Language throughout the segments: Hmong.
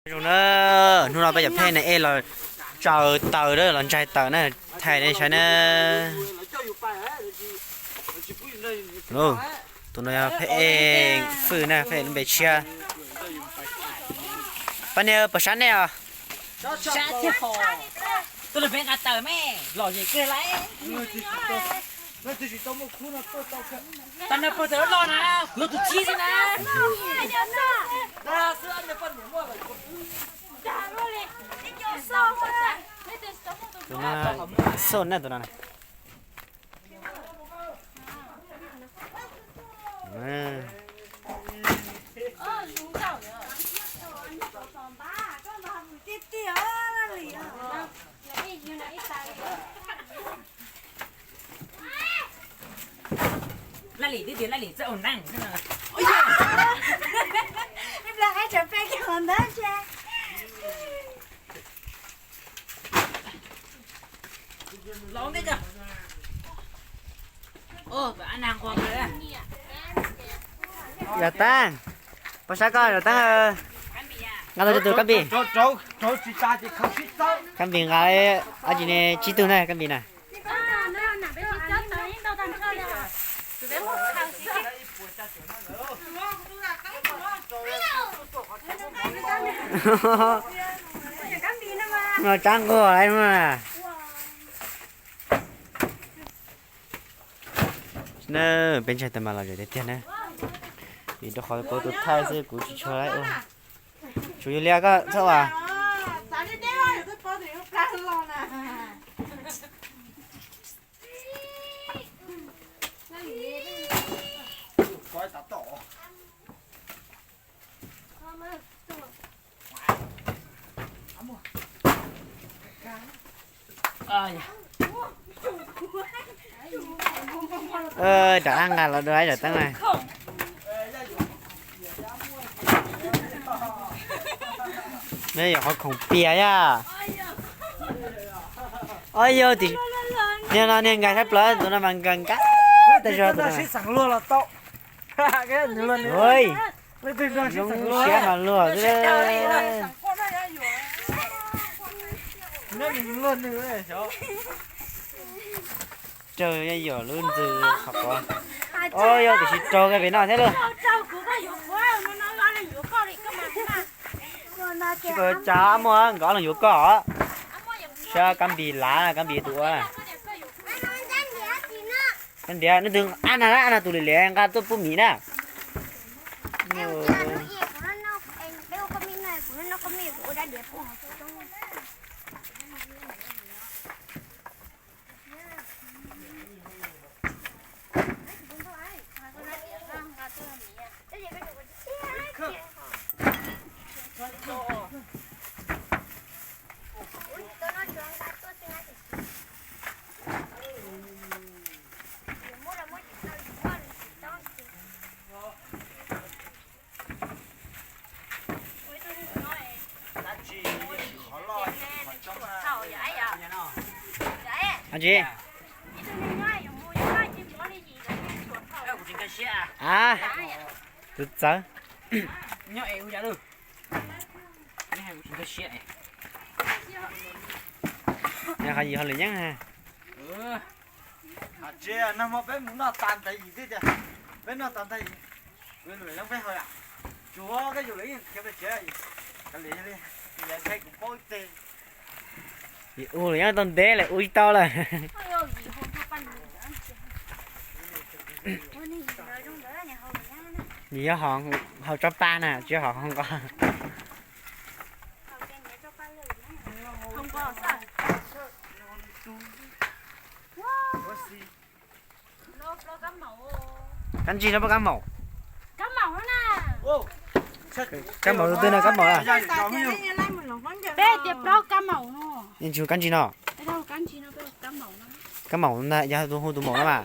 Zoo na, hnub no peb cov phej ne ej los tsaws taws, los ntsaig taws na, thaij nej saib na. Tus no yog phej ej Fwj na, phej ej lub npe tshiab. Pab niag puas sab nej os? Sab thiab ho. Tuaj nrog peb nqa taws me, lom zem kawg lauj. Tau nrog pog taws los na, kuv yog tus thib xwb na. Tus no xauj na, tus no na. Laj Lim twb tias Laj Lim txawj ua neeb. Ib pliag qaib tsawv peb kiag ntawd tse. Yawm Teeb, pab sab koj Yawm Teeb, nqa tau cov tus Kab Npis. Kab Npis nqa, ab tsi ne tsib tug na Kab Npis na. Tsaab nquag lawm na. Peb ntshai tas mas los zem tiag tiag na, vim rau qhov pauv tus thaij xwb kuv tsis tshua laib ua. Tshuav yus li koj txhob ua. Rov qab nqa los dua ib zam teeb na. Neb yog qhov khoom pias yaj. Ob yog tim niag no niag nkag sab plaws, tus no mas nkag nkag tas zog tus no. Sib xeem luag los tau. Zoo siab mas luag xwb. Raug yaj yuam lub ntxwg qhov qhov. Ob yog tiam sis raug kiag pem no thiab lauj. Tsis pom cas, muaj nkawd ob leeg yuav koj. Saib Kab Npis lav, Kab Npis tus ua. Kab Npis, nej tus ab na, ab na tus liam liam nqa tuaj pub miv na. Ab tsi? A, tus txawv. Nyob es ua cas lawm? Neb hais kuv tsis nkag siab es. Nyob qhov yim hauj lwm nyob ha. Tsis, nag hmo peb mus noj tas ntag yim thiab tiag. Peb noj tas ntag yim, kuv lwm leej peb hau yam. Tsuav koj yus lawv yeej khiav pes tsev, kav liam li, yam ntshai kuv paub teg. Yim ua lawm yeej tau ntev lawm, ua tsis tau lawm. Yim yog hom haus tsov paj na, tsis yog hom haus nqos. Kab ntsig no, kab maum. Kab maum tus twg no, kab maum na? Peb tias plaub kab maum no. Yeej tsis hu kab ntsig no. Kab maum ntag, yog tus hu tus maum no mas.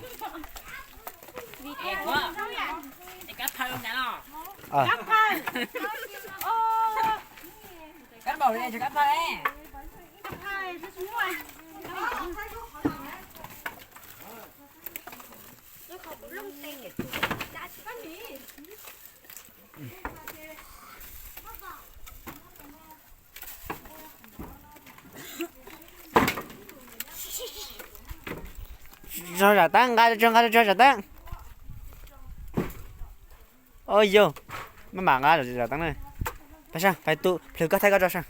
Tso zam tab, nqa tso, nqa tso zam tab. Au yau, maj mam nqa zam tab na. Pais sab, pais tus plhws koj thaij koj tso sab.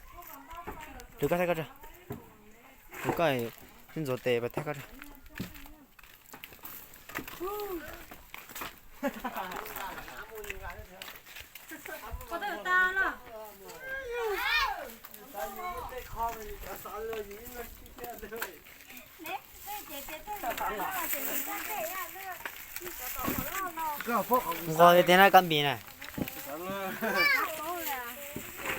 Plhws koj thaij koj tso. Plhws koj, twb ntxuav tes pais thaij koj tso. Nqos li tias na kab npis na.